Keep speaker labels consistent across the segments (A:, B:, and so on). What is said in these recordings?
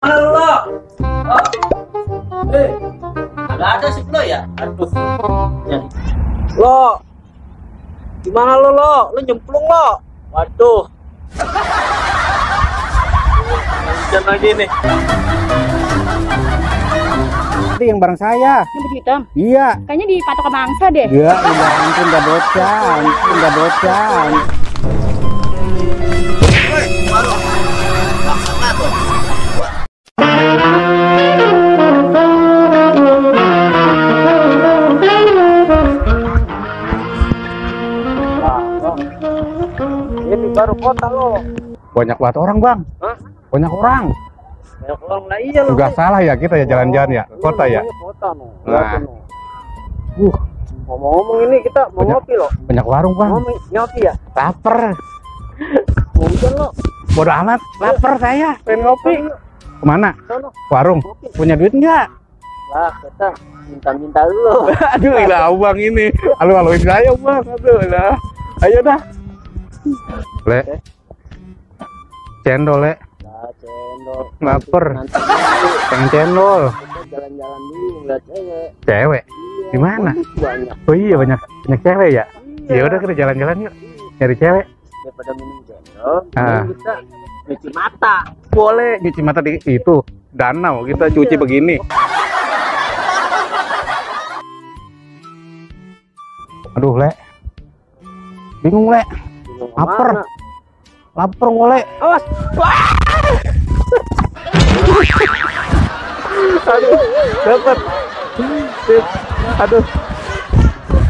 A: Halo lo. Agak ada sih lo ya. Aduh. Jadi. Lo. Gimana lo? Lo nyemplung lo. Waduh. Hujan lagi nih.
B: Itu yang bareng saya.
C: Yang baju hitam?
B: Iya.
C: Kayaknya dipatok sama angsa deh.
B: Iya, ampun udah bocah, udah bocah.
A: Ini baru kota lo.
B: Banyak banget orang, Bang.
A: Hah?
B: Banyak orang.
A: Banyak orang lah iya lo.
B: Enggak salah ya kita ya jalan-jalan ya. Kota ya.
A: Kota no.
B: Nah.
A: Ngomong-ngomong ini kita mau ngopi lo.
B: Banyak warung, Bang.
A: Ngopi ya?
B: Laper.
A: Mau hujan lo.
B: Bodoh amat, lapar saya. Pengen ngopi. Kemana?
A: Sono.
B: Warung. Punya duit enggak?
A: Lah, kita minta-minta lo.
B: Aduh, ilah Bang ini. Halo-haloin saya, Bang. Aduh, lah. Ayo dah. Le. Cendol, Le.
A: Lah, cendol.
B: Laper.
A: Nanti dulu.
B: Pengen cendol.
A: Kita jalan-jalan dulu ngeliat cewek.
B: Cewek.
A: Iya,
B: Di mana?
A: banyak.
B: Oh iya, banyak cewek ya.
A: Iya.
B: Ya udah kita jalan-jalan yuk. Nyari cewek.
A: Daripada minum cendol,
B: Ah.
A: kita cuci mata.
B: Boleh nyuci mata di itu danau kita cuci begini. Aduh, Le. Bingung, Le.
A: Bingung
B: Laper.
A: kemana.
B: Laper ngole.
A: Awas.
B: Aduh, dapat. Aduh.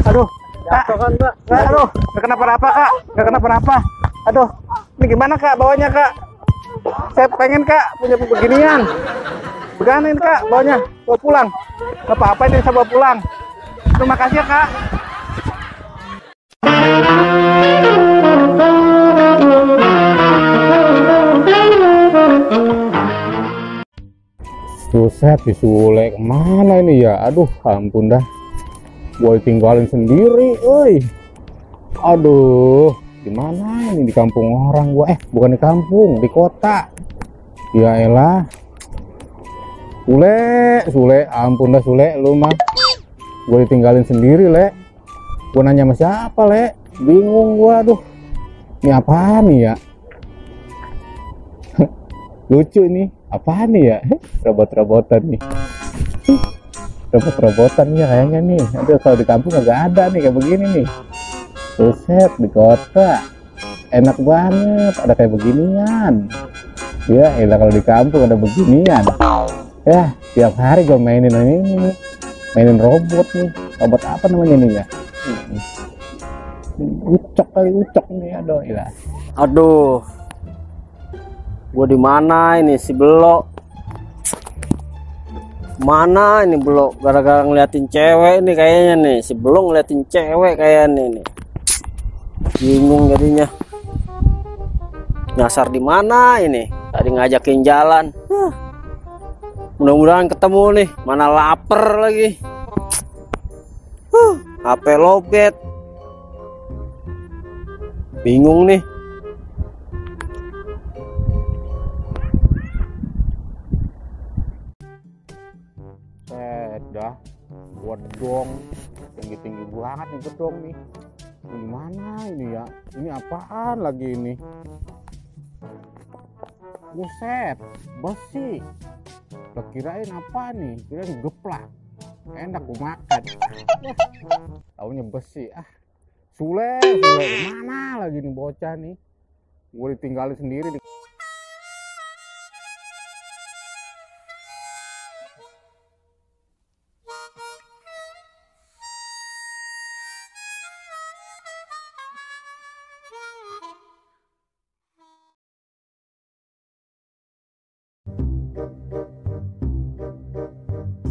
B: Aduh. Kak,
A: Jatuh kan, Mbak?
B: aduh, nggak kenapa-napa, Kak. Nggak kenapa-napa. Aduh, ini gimana, Kak, bawanya, Kak? Saya pengen, Kak, punya beginian. Beganin, Kak, bawanya. Bawa pulang. Nggak apa-apa, ini saya bawa pulang. Terima kasih ya, Kak. Buset, disule kemana ini ya? Aduh, ampun dah. Gue tinggalin sendiri, oi. Aduh, gimana ini di kampung orang gua? Bukan di kampung, di kota. Ya elah. Sule, ampun dah Sule, lu mah. Gue ditinggalin sendiri, Le. Gue nanya sama siapa, Le? Bingung gua, aduh. Ini apaan nih ya? Lucu ini. Apaan nih ya? Robot-robotan nih. Robot-robotan ya kayaknya nih. Aduh, kalau di kampung nggak ada nih kayak begini nih. Buset, di kota enak banget ada kayak beginian. Ya elah, kalau di kampung ada beginian. Ya tiap hari gue mainin ini nih. Mainin robot nih. Robot apa namanya nih ya? Ucok kali, ucok nih. Aduh ilah.
A: Aduh. Gua di mana ini si Belok? Mana ini Belok? Gara-gara ngeliatin cewek ini kayaknya nih. Si Belok ngeliatin cewek kayaknya nih. Bingung jadinya. Nyasar di mana ini? Tadi ngajakin jalan. Mudah-mudahan ketemu nih. Mana lapar lagi. HP lobet. Bingung nih.
B: Dah buat gedong tinggi-tinggi banget nih gedong nih. Ini mana ini ya? Ini apaan lagi ini? Buset, besi. Lo kirain apa nih? Kirain geplak. Enak gue makan. Taunya besi. Sule, mana lagi nih bocah nih? Gue ditinggalin sendiri di...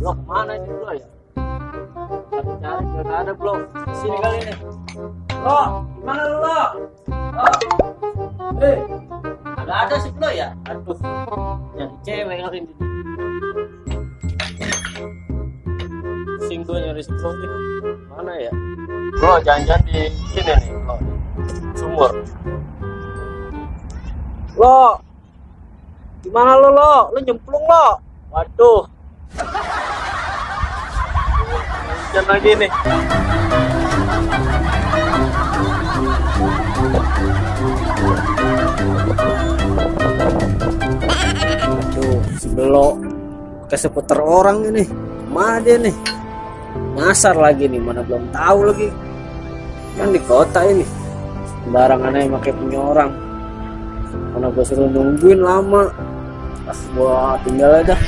A: Blok mana ini Blok ya? Cari nggak ada Blok. Sini kali ini. Blok, gimana lu Blok? Agak ada sih Blok ya? Aduh, nyari cewek kali ini. Sing gue nyari si Blok nih. Mana ya? Blok, jangan-jangan di sini nih Blok. Sumur. Blok, Gimana lo? Lo nyemplung lo? Waduh. Hujan lagi nih. Aduh, sebelok pakai seputar orang ini. Mana dia nih? Nyasar lagi nih, mana belum tahu lagi. Kan di kota ini. Sembarangan aja pakai punya orang. Mana gue suruh nungguin lama. Gua tinggal aja.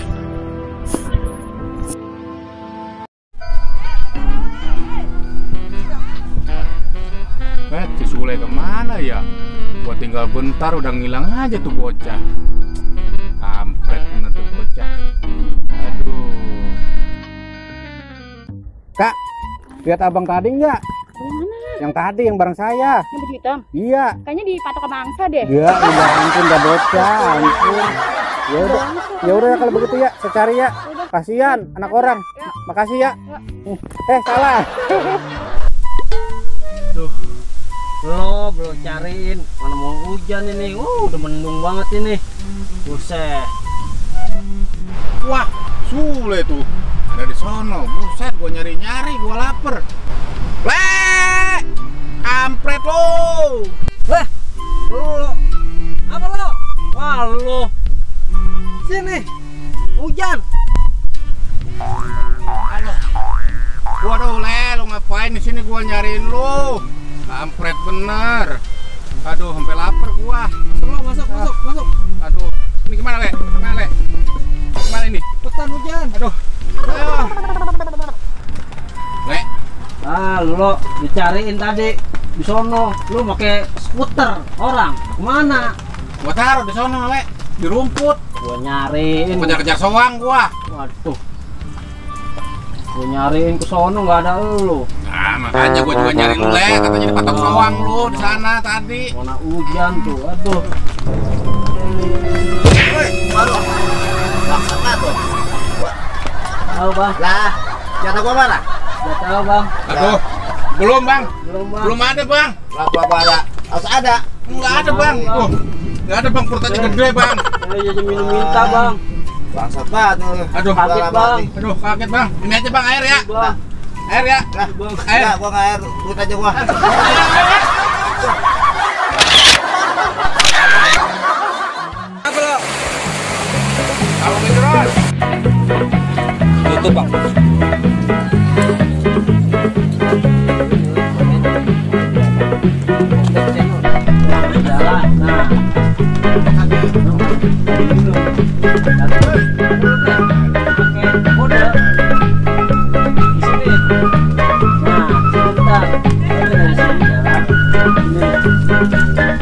B: Si Sule kemana ya? Gua tinggal bentar udah ngilang aja tuh bocah. Kampret bener tuh bocah. Aduh. Kak, lihat abang tadi nggak?
C: Mana?
B: Yang tadi yang bareng saya.
C: Yang baju hitam?
B: Iya.
C: Kayaknya dipatok sama angsa deh.
B: Ya, udah ampun dah bocah, ampun. Ya udah kalau begitu ya, saya cari ya. Kasihan anak orang. Makasih ya. Salah.
A: Duh. Belum cariin. Mana mau hujan ini. Udah mendung banget ini. Buset.
B: Wah, Sule tuh. Ada di sono. Buset, gua nyari-nyari, gua lapar. Kampret lo.
A: Lo. Apa lo? Wah, lo. Sini. Hujan.
B: Aduh. Waduh, lo ngapain di sini? Gua nyariin lo. Kampret bener. Aduh, sampai lapar gua.
A: Masuk.
B: Aduh, ini gimana, Le? Gimana ini?
A: Cepetan hujan.
B: Aduh. Ayo. Le,
A: Lo dicariin tadi di sono. Lu pakai skuter orang. Kemana?
B: gua taruh di sono, Le. Di rumput.
A: Gua nyariin.
B: Kejar-kejar soang gua.
A: Waduh. Gua nyariin ke sono nggak ada lu.
B: Nah, makanya gua juga nyari lu, Le. Katanya di patok soang lu di sana tadi.
A: Mana hujan tuh. Aduh.
D: Maksudnya tuh?
A: Tahu, Bang?
D: Lah, jatah gua mana?
A: Nggak tahu, Bang.
B: Aduh. Belum, Bang.
A: Belum, Bang.
B: Belum ada, Bang.
D: Lah gua ada. Harus ada.
B: Enggak ada, Bang. Enggak ada, Bang. Perut aja gede, Bang.
A: Jadi minum minta, Bang.
D: Bangsat banget nih.
B: Aduh,
A: Kaget, Bang.
B: Aduh, kaget, Bang. Ini aja, Bang, air ya.
A: Bang.
B: Air ya.
D: Lah,
B: Air.
D: enggak, gua nggak air. Perut aja gua.
A: Apa lo?
B: Kalau terus.
A: Tutup, Bang. Jalan. Nah. Nah, sebentar. Dari sini jalan. Ini.